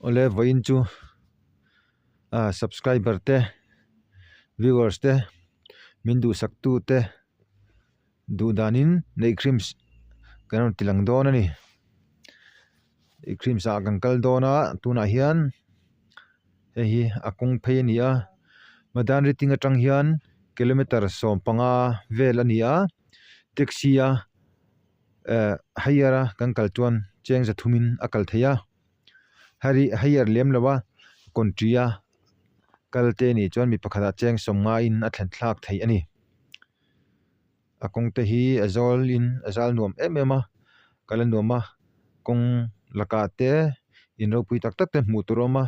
Awle vawiin chu ah subscriber te viewers te min duhsak tu te duh danin neih creams kan rawn ti lang dawn a ni ih creams ah kan kal dawn a tunah hian hei hi a kawng phei a ni a madan rating atang hian kilometer 15 vel a ni a taxi a eh higher a kan kal chuan cheng 300 in a kal thei a hei higher lem lo a country a kal te nih chuan mi pakhat ah cheng 90 in a thlen thlak theih a ni a kawng te hi a zawl in a zal nuam em em a kal a nuam a kawng lakah te in ropui tak tak te hmuh tur a awm a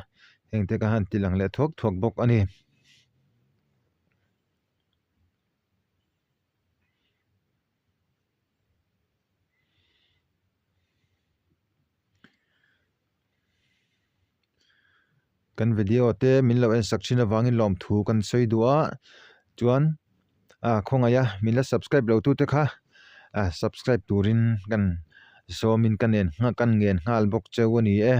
heng te kha han ti lang leh thuak thuak bawk a ni. Kan video te min lo en sak thin avangin lawmthu kan sawi duh a chuan ah khawngaih a min la subscribe lo tute kha ah subscribe turin kan sawmin ka nen kan ngen nghal bawk cheu a ni e.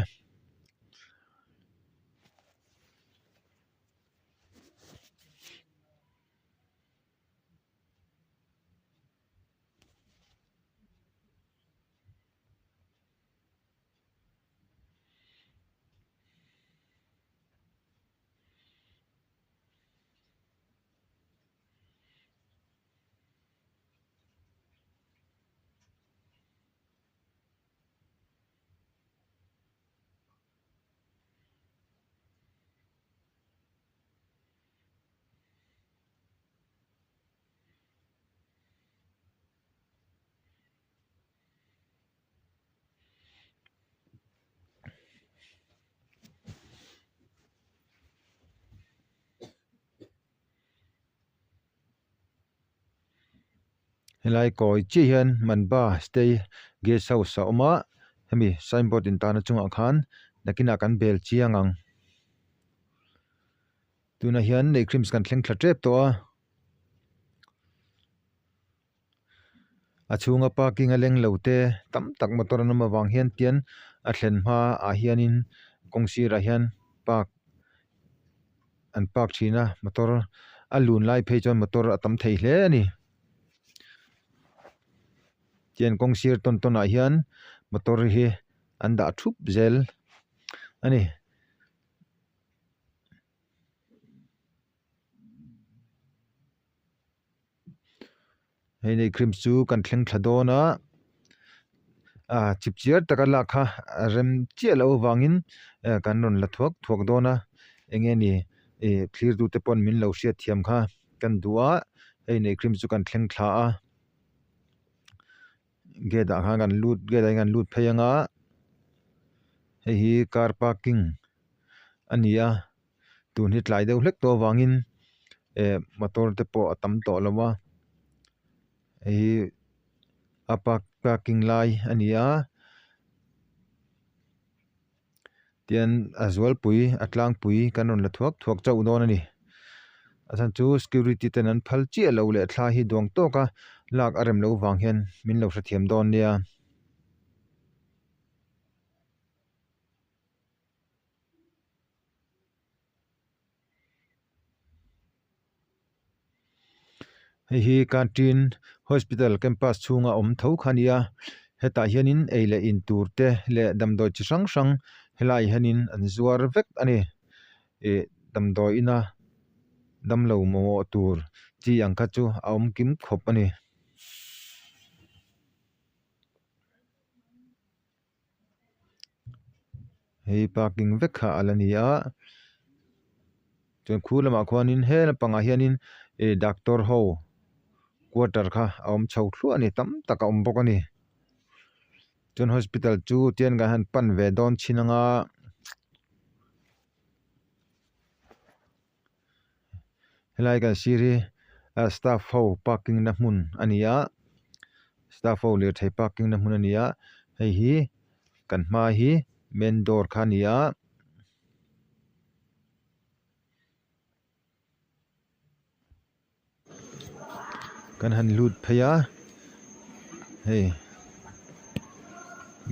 Helai kawi chiah hian Manba stay guest house a awm a hemi signboard intahna chungah khan nakinah kan bel chiang ang. Tunah hian neih creams kan thleng thla tep tawh a. A chhunga parking a leng lo te tam tak motor an awm avang hian tian a thlen hma ah hianin kawng sirah hian park an park thin a motor a lun lai phei chuan motor a tam thei hle a ni. Tian kawng sir tawn tawn ah hian motor hi an dah thup zel a ni. Hei nei cream chu kan thleng thla dawn a ah chip chiar taka lak kha a rem chiah loh avangin eh kan rawn la thuak thuak dawn a eng nge ni ih thlir tute pawn min lo hriat thiam kha kan duh a hei nei cream chu kan thleng thla a gate ah khan kan lut gate ah hian kan lut phei ang a hei hi car parking a ni a. Tun hi tlai deuh hlek tawh avangin eh motor te pawh a tam tawh lo a hei hi a park parking lai a ni a tian a zualpui a tlangpui kan rawn la thuak thuak chauh dawn a ni a chhan chu security ten an phal chiah lo leh thla hi duang tawk a lak a rem loh vang hian min lo hrethiam dawn nia. Hei hi Kantin hospital campus chhunga awm tho kha a ni a hetah hianin ei leh in tur te leh damdawi chi hrang hrang helaiah hianin an zuar vek a ni ih damdawi ina damlo mamawh tur chi ang kha chu a awm kim khawp a ni. Hei parking vek kha a la ni a chuan khu lamah khuanin he lampangah hianin ih doctor ho quarter kha a awm chho thluah a ni tam tak a awm bawk a ni chuan hospital chu tian kan han pan ve dawn chin anga. Helai kan sir hi ah staff ho parking na hmun a ni a staff ho lirthei parking na hmun a ni a hei hi kan hma hi main door kha a ni a. Kan han lut phei a hei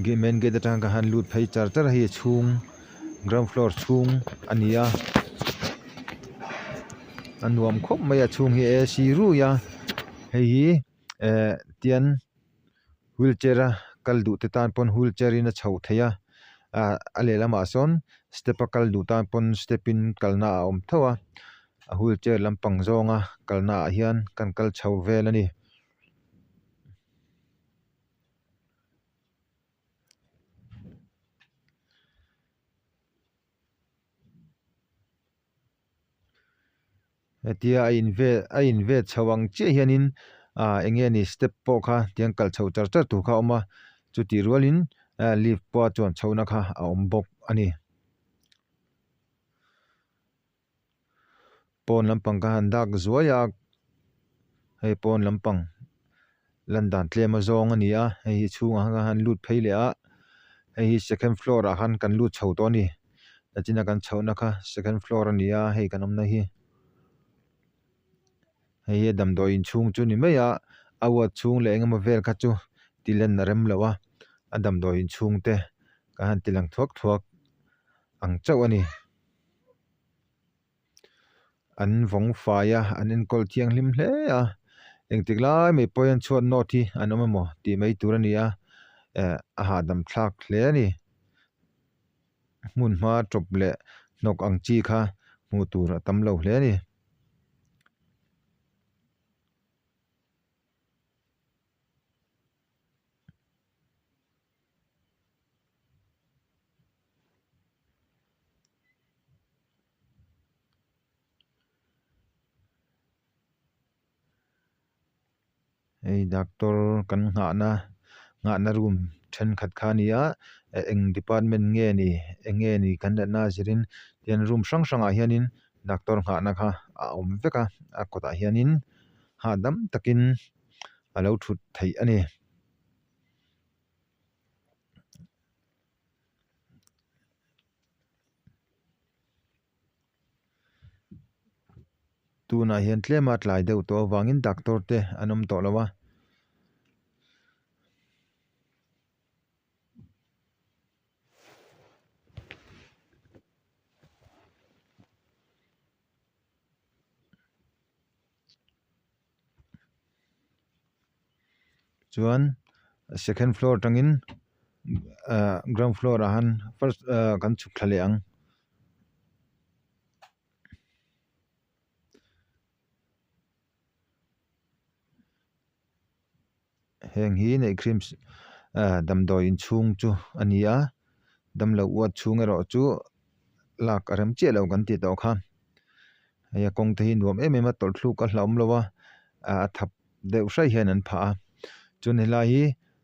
gate main gate atang kan han lut phei char char a hei a chhung Ground floor chhung a ni a a nuam khawp mai a chhung hi A C rui a hei hi eh tian wheelchair a kal duh te tan pawn wheelchair in a chhoh theih a ah a lehlamah sawn step a kal duh tan pawn step in kalna a awm tho a a wheelchair lampang zawnga kalna ah hian kan kal chho vel a ni. Hetia a in vel a in vel chho ang chiah hianin ah eng nge ni step pawh kha tiang kal chho char char tur kha a awm a chutih rualin ah lift pawh a chuan chhohna kha a awm bawk a ni. Pawn lampang ka han dak zuai a hei pawn lampang lan dan tlem a zawng a ni a hei hi chhungah khan han lut phei leh a hei hi second floor ah khan kan lut chho tawh a ni nachina kan chhohna kha second floor a ni a hei kan awmna hi hei hi damdawi inchhung chu ni mai a a ward chhung leh engemaw vel kha chu tih lan a rem loh a a damdawi inchhung te kan han ti lang thuak thuak ang chauh a ni. An vawng fai a an enkawl thianghlim hle a engtik lai mai pawh hian chhuat nawt hi an awm emaw tih mai tur a ni a eh a hahdam thlak hle a ni hmun hma tawp leh hnawk ang chi kha hmuh tur a tam lo hle a ni. Hei doctor kan nghahna nghahna room thenkhat kha a ni a eng department nge ni eng nge ni kan natna a zirin tian room hrang hrangah hianin doctor nghahna kha a awm vek a a kawtah hianin hahdam takin a lo thut theih a ni. Tunah hian tlema tlai deuh tawh avangin doctor te an awm tawh lo a. Chuan second floor atangin ahh ground floor ah han first ahh kan chhuk thla leh ang. Heng hi neih cream ahh damdawi inchhung chu a ni a damlo uat chhung erawh chu lak a rem chiah lo kan tih tawh kha hei a kawng te hi nuam em em a tawlh thluk a hlauhawm lo a ah a thap deuh hraih hian an phah a chuan helai hi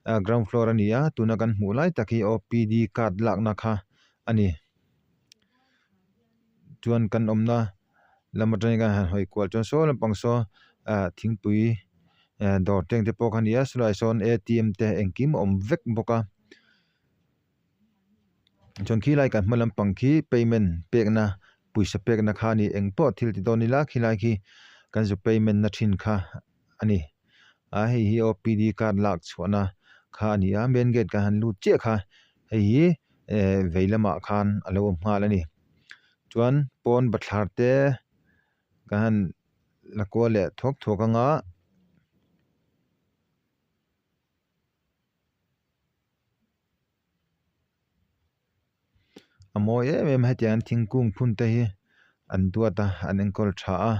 ah ground floor a ni a tuna kan hmuh lai tak hi O P D card lakna kha a ni chuan kan awmna lam atangin kan han hawi kual chuan saw lampang saw ah thingpui eh dawr teng te pawh kha a ni a chulaiah sawn A T M te engkim a awm vek bawk a chuan khilai kan hma lampang khi payment pekna pawisa pekna kha a ni engpawh thil ti dawn ila khilai khi kan zu payment na thin kha a ni a hei hi O P D card lak chhuahna kha a ni a main gate kan han lut chiah kha hei hi eh vei lamah khan a lo awm nghal a ni chuan pawn bathlar te kan han la kual leh thuak thuak ang a. A mawi em em a hetiang thingkung phun te hi an duat a an enkawl tha a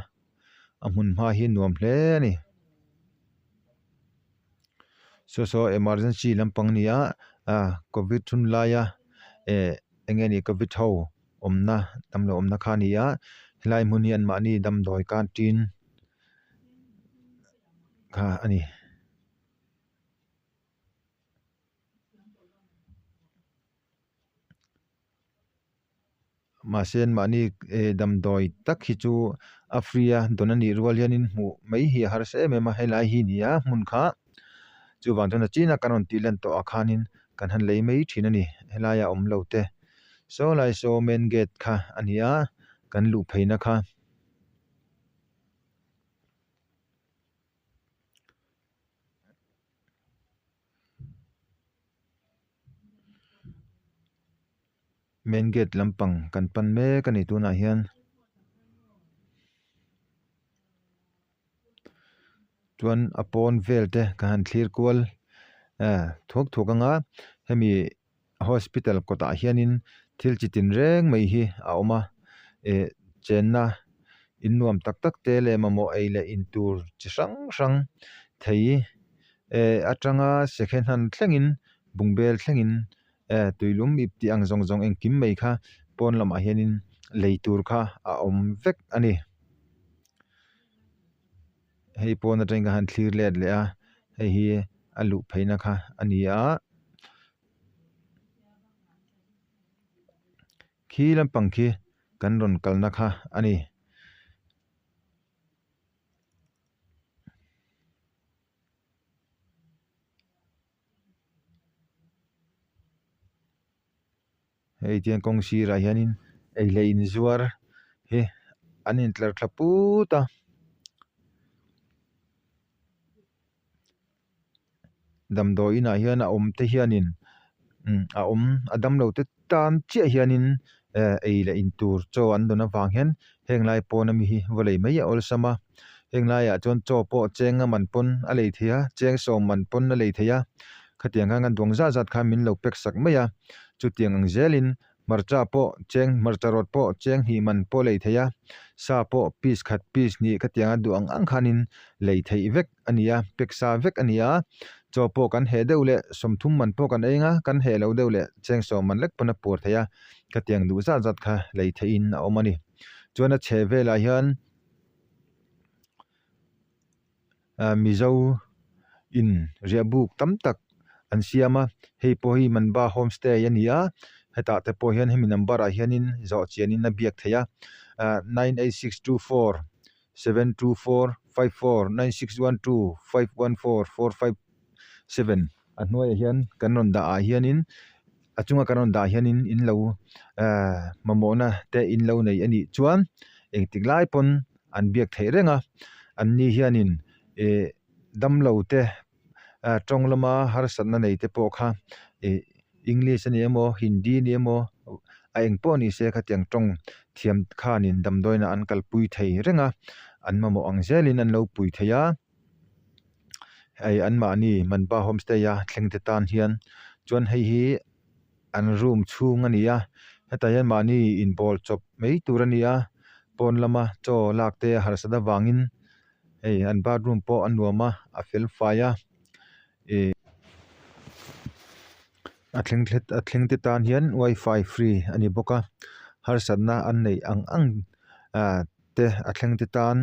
a hmun hma hi nuam hle a ni saw saw emergency lampang a ni a ah covid hun laia eh eng nge ni covid ho awmna damlo awmna kha a ni a helai hmun hi anmahni damdawi canteen kha a ni. Mahse anmahni eh damdawi tak hi chu a free a dawn a nih rual hianin hmuh mai hi a harsa em em a helai hi ni a hmun kha chuvang chuan a chin a kan rawn tih lan tawh ah khanin kan han lei mai thin a ni helaiah awm lo te saw lai saw main gate kha a ni a kan luh pheina kha. Main gate lampang kan pan mek a ni tunah hian. Chuan a pawn vel te kan han thlir kual eh thuak thuak ang a hemi hospital kawtah hianin thil chi tin reng mai hi a awm a ih chenna in nuam tak tak te leh mamawh ei leh in tur chi hrang hrang thei eh atanga second hand thlengin bungbel thlengin eh tuilum ip tih ang zawng zawng engkim mai kha pawn lamah hianin lei tur kha a awm vek a ni. Hei pawn atangin ka han thlir let leh a hei hi a luh pheina kha a ni a khi lampang khi kan rawn kalna kha a ni. Hei tiang kawng sirah hianin ei leh inzuar hi an intlar thla put a damdawi inah hian a awm te hianin a awm a damlo te tan chiah hianin eh ei leh in tur chaw an dawn avang hian heng lai pawn ami hi va lei mai a awlsam a heng laiah chuan chaw pawh cheng a man pawn a lei thei a cheng sawm man pawn a lei thei a khatiang khan kan duang zat zat khan min lo pack sak mai a chutiang ang zelin hmarcha pawh cheng hmarcha rawt pawh cheng hnih man pawh a lei thei a sa pawh piece khat piece hnih khatianga duh ang ang khanin lei theih vek. a ni a pack sa vek a ni a chaw pawh kan heh deuh leh sawmthum man pawh kan eng a kan heh loh deuh leh cheng sawm man lek pawn a puar thei a khatiang duh zat zat kha lei theihin a awm a ni chuan a chheh velah hian ah mizo in riah buk tam tak an siam a hei pawh hi manba homestay a ni a hetah te pawh hian hemi number ah hianin zawh chianin a biak theih a ah nine eight six two four. Seven two four five four nine six one two five one four four five seven a hnuaiah hian kan rawn dah ah hianin a chunga kan rawn dah hianin in lo ehh mamawhna te in lo nei a nih chuan engtik lai pawn an biak theih reng a an ni hianin ih damlo te ah tawng lama harsatna nei te pawh kha ih English a ni emaw Hindi a ni emaw a eng pawh ni se khatiang tawng thiam khanin damdawiin ah an kalpui thei reng a an mamawh ang zelin an lo pui thei a hei anmahni Manpa homestay a thleng te tan hian chuan hei hi an room chhung a ni a hetah hian mahni inbawl chawp mai tur a ni a pawn lama chaw lak te a harsat avangin hei an bathroom pawh a nuam a a fel fai a ih a thleng thlet a thleng te tan hian wifi free a ni bawk a harsatna an neih ang ang ah te a thleng te tan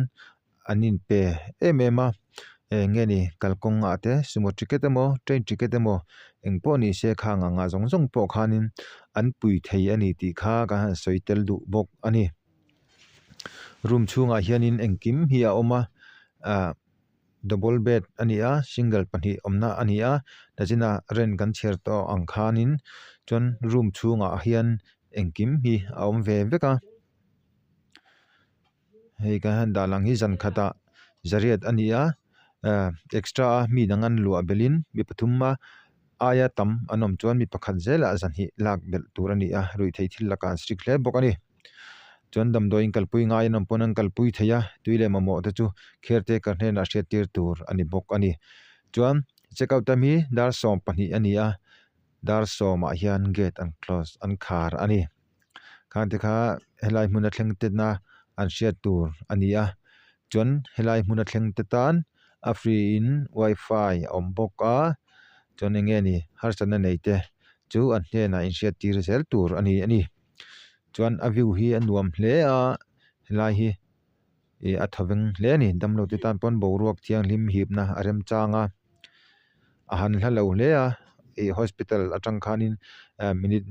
an inpe em em a eng nge ni kalkawng ah te sumo ticket emaw train ticket emaw engpawh ni se khang ang ah zawng zawng pawh khanin an pui thei a ni tih kha kan han sawi tel duh bawk a ni room chhungah hianin engkim hi a awm a ah. Double bed a ni a single pahnih awmna a ni a nachina rent kan chhiar tawh ang khanin chuan room chhungah hian engkim hi a awm ve vek a hei kan han dah lang hi zan khatah zariat a ni a ah extra a mi dang an luah belhin mi pathum a aia tam an awm chuan mi pakhat zelah zan hnih lak belh tur a ni a ruihtheih thil lakah an strict hle bawk a ni. Chuan damdawiin kalpui ngai an awm pawn an kalpui thei a, tui leh mamawh te chu caretaker hnenah hriattir tur a ni bawk a ni. Chuan check out time hi dar 12 a ni a, dar sawmah hian gate an close an khar a ni. Khang te kha helai hmuna thleng tena an hriat tur a ni a, chuan helai hmuna thleng te tan a free in wifi a awm bawk a, chuan eng nge ni harsatna nei te chu an hnenah inhriattir zel tur a ni a ni. Chuan a view hi a nuam hle a helai hi ih a tha veng hle a ni damlo te tan pawn boruak thianghlim hipna a remchang a a han hla lo hle a ih hospital atang khanin ah minute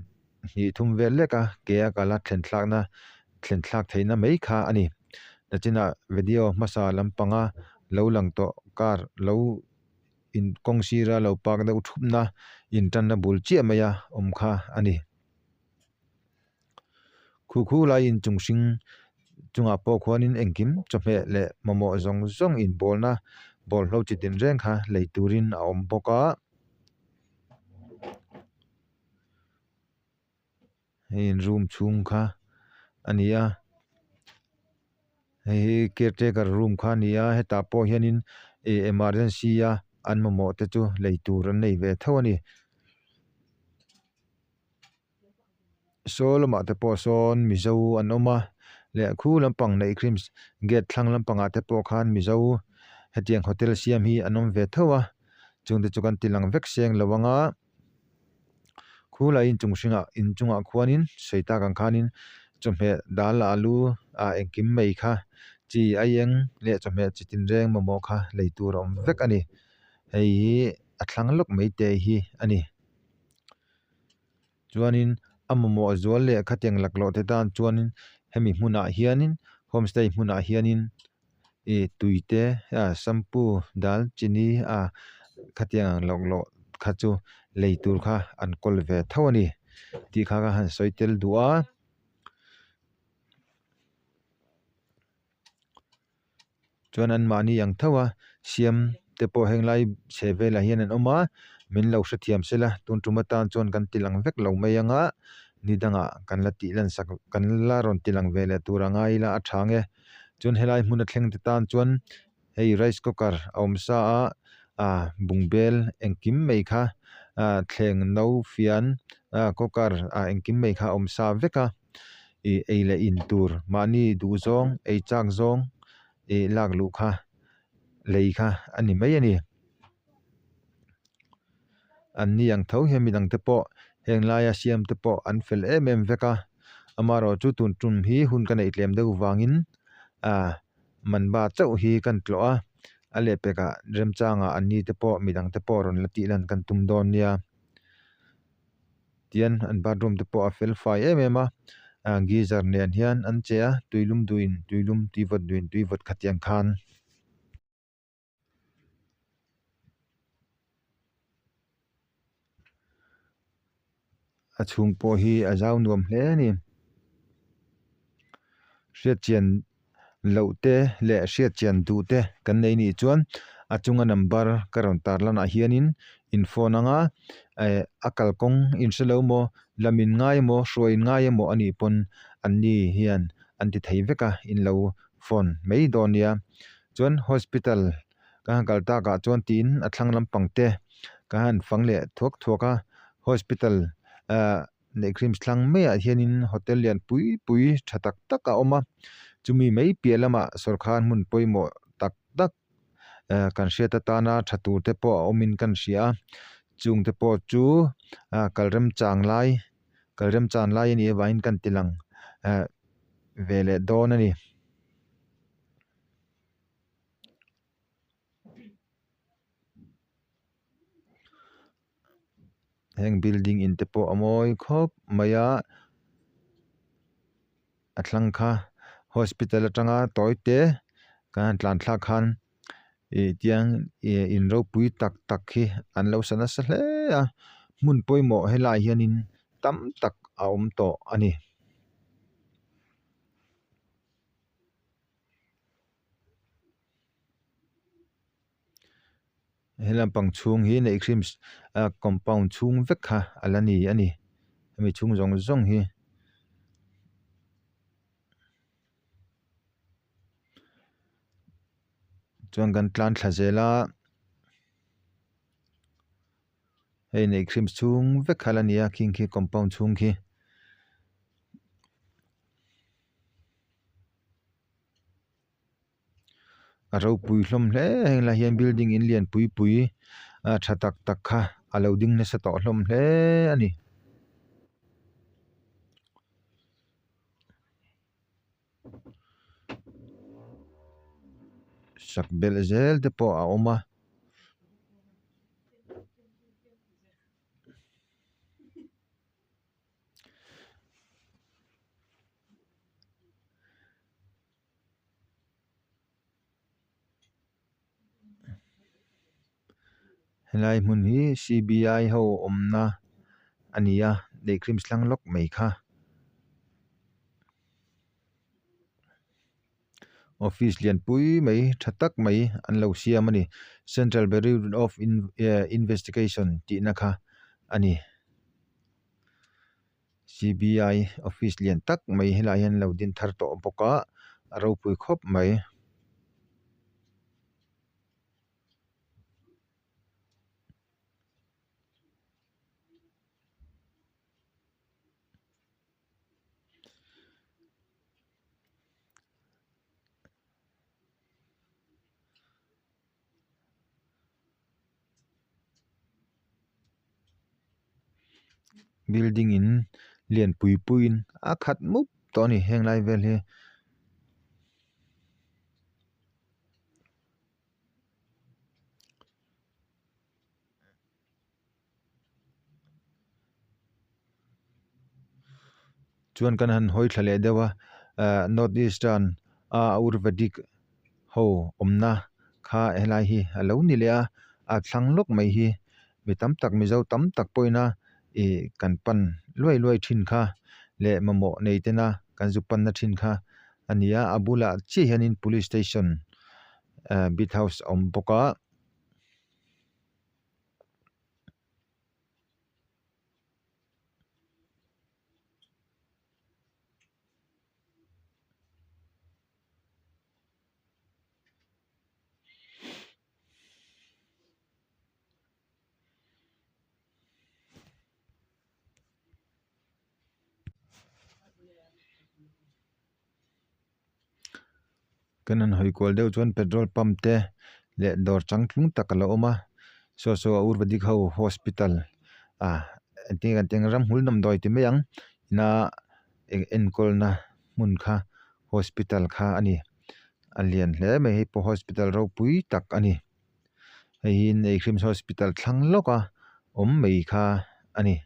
hnih thum vel lek a ke a kal a thlen thlakna thlen thlak theihna mai kha a ni nachinah video hmasa lampanga lo lang tawh car lo in kawng sira lo park deuh thupna intanna bul chiah mai a awm kha a ni. Khu khu laiin chung hring chungah pawh khuanin engkim chawhmeh leh mamawh zawng zawng inbawlna bawlhlo chi tinreng kha lei turin a awm bawk a. Hei in room chhung kha a ni a hei hi caretaker room kha a ni a hetah pawh hianin ih emergency a an mamawh te chu lei tur an nei ve tho a ni. Saw lamah te pawh sawn mizo an awm a leh khu lampang neih creams gate thlang lampangah te pawh khan mizo hetiang hotel siam hi an awm ve tho a chung te chu kan ti lang vek seng lo ang a khulai inchung hringah inchungah khuanin sawi tak ang khanin chawhmeh dal alu ah engkim mai kha chi a eng leh chawhmeh chi tinreng mamawh kha lei tur a awm vek a ni hei hi a thlang lawk mai te hi a ni. Chuanin a mamawh zual leh khatiang laklawh te tan chuanin hemi hmunah hianin homestay hmunah hianin ih tui te ah shampoo dal chini ah khatiang ang laklawh kha chu lei tur kha an kawl ve tho a ni tih kha ka han sawi tel duh a. Chuan anmahni ang tho a siam te pawh henglai chheh velah hian an awm a min lo hrethiam sela tun tum atan chuan kan ti lang vek lo mai ang a ni dangah kan la tih lan sak kan la rawn ti lang ve leh tur a ngai ila a tha ang e chuan helai hmun a thleng te tan chuan hei rice cooker a awm sa a ah bungbel engkim mai kha ah thleng no fian ah cooker ah engkim mai kha a awm sa vek a. Ih ei leh in tur mahni duh zawng ei chak zawng ih lak luh kha lei kha a ni mai a ni. An ni ang tho hian midang te pawh heng laia siam te pawh an fel em em vek a amaherawh chu tun tum hi hun ka neih tlem deuh vangin ah manba chauh hi kan tlawh a a lehpekah remchangah an ni te pawh midang te pawh rawn la tih lan kan tum dawn nia. Tian an bathroom te pawh a fel fai em em a ah geyser nen hian an che a tuilum duhin tuilum tui vawt duhin tui vawt khatiang khan. A chhung pawh hi a zau nuam hle a ni hriatchian loh te leh hriatchian duh te kan nei nih chuan a chunga number ka rawn tar lanah hianin in phone anga eh a kalkawng in hre lo maw lam in ngai emaw hruai in ngai emaw anih pawn an ni hian an ti thei vek a in lo phone mai dawn nia chuan hospital ka han kal takah chuan tiin a thlang lampang te ka han fang leh thuak thuak a hospital ah. Neih creams thlang maiah hianin hotel lian pui pui tha tak tak a awm a chumi mai piah lamah sawrkar hmun pawimawh tak tak eh kan hriat atana tha tur te pawh a awmin kan hria a chung te pawh chu ah kal remchang lai kal remchan lai a nih avangin kan ti lang eh ve leh dawn a ni. Heng building in te pawh a mawi khawp mai a a thlang kha hospital atanga tawi te kan han tlan thlak khan ih tiang ih in ropui tak tak hi an lo sa nasa hle a hmun pawimawh helaiah hianin tam tak a awm tawh a ni. He lampang chhung hi neih hrim ah compound chhung vek kha a la ni a ni hemi chhung zawng zawng hi. Chuan kan tlan thla zel a hei neih hrim chhung vek kha a la ni a khing khi compound chhung khi. A ropui hlawm hle a heng lai hian building in lian pui pui a tha tak tak kha a lo ding nasa tawh hlawm hle a ni. Sak belh zel te pawh a awm a. Helai hmun hi C_B_I ho awmna a ni a leh cream thlang lawk mai kha office lian pui mai tha tak mai an lo siam a ni central bureau of investigation tihna kha a ni. C_B_I office lian tak mai helaiah hian an lo din thar tawh bawk a a ropui khawp mai. Building in lian pui pui in a khat mup tawh a ni heng lai vel hi. Chuan kan han hawi thla leh deuh a ahh north eastern a ayurvedic ho awmna kha helai hi a lo ni leh a a thlang lawk mai hi mi tam tak mizo tam tak pawhin a ih kan pan luai luai thin kha leh mamawh nei tena kan zu panna thin kha a ni a a bulah chiah hianin police station ahh bit house a awm bawk a. Kan han hawi kual deuh chuan petrol pump te leh dawr changtlung tak a lo awm a saw saw a ayurvedic ho hospital ah engtin nge kan tih ang ramhmul damdawi ti mai ang ina eng enkawlna hmun kha hospital kha a ni a lian hle mai hei pawh hospital ropui tak a ni hei hi Neihrims hospital thlang lawk a awm mai kha a ni.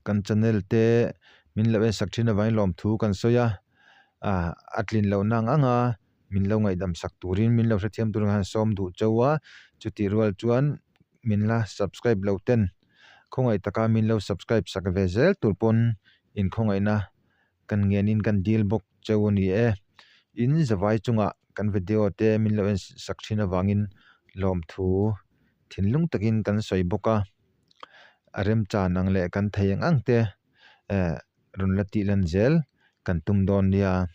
Kan channel te min lo en sak thin avangin lawmthu kan sawi a ah a tlin loh na ang ang a min lo ngaihdam sak turin min lo hrethiam turin kan han sawm duh chauh a chutih rual chuan min la subscribe lo ten khawngaih taka min lo subscribe sak ve zel tur pawn inkhawngaihna kan ngenin kan dil bawk chauh a ni e. In zavai chungah kan video te min lo en sak thin avangin lawmthu thinlung takin kan sawi bawk a, a remchan ang leh kan thei ang ang te eh rawn la tih lan zel kan tum dawn nia.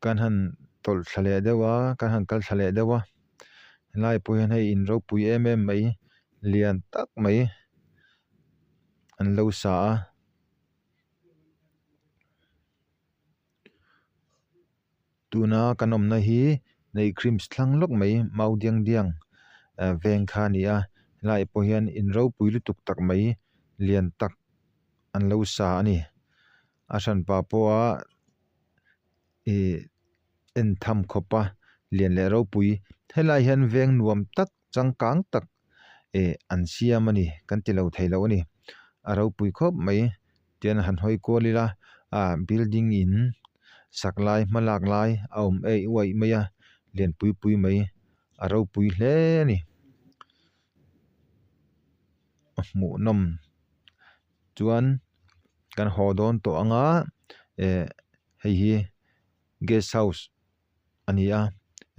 Kan han tawlh thla leh deuh a kan han kal thla leh deuh a helai pawh hian hei in ropui em em mai lian tak mai an lo sa a. Tuna kan awmna hi Neihkrims thlang lawk mai mau diang diang veng kha a ni a helaiah pawh hian in ropui lutuk tak mai lian tak an lo sa a ni a hranpa pawha ih en tham khawpa lian leh ropui helaiah hian veng nuam tak changkang tak ih an siam a ni kan ti lo thei lo a ni a ropui khawp mai. Tian han hawi kual ila ah building in sak lai hma lak lai a awm eih uaih mai a lian pui pui mai a ropui hle a ni a hmuhnawm chuan kan haw dawn tawh ang a eh hei hi guest house a ni a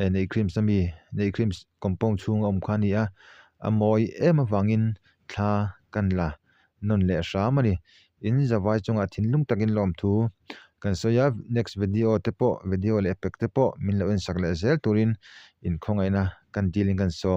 eh Neihkrims ami Neihkrims compound chhung a awm kha a ni a a mawi em avangin thla kan la nawn leh hram a ni in zavai chungah thinlung takin lawmthu kan sawi a next video te pawh video leh pek te pawh min lo en sak leh zel turin inkhawngaihna kan deal in kan sawm.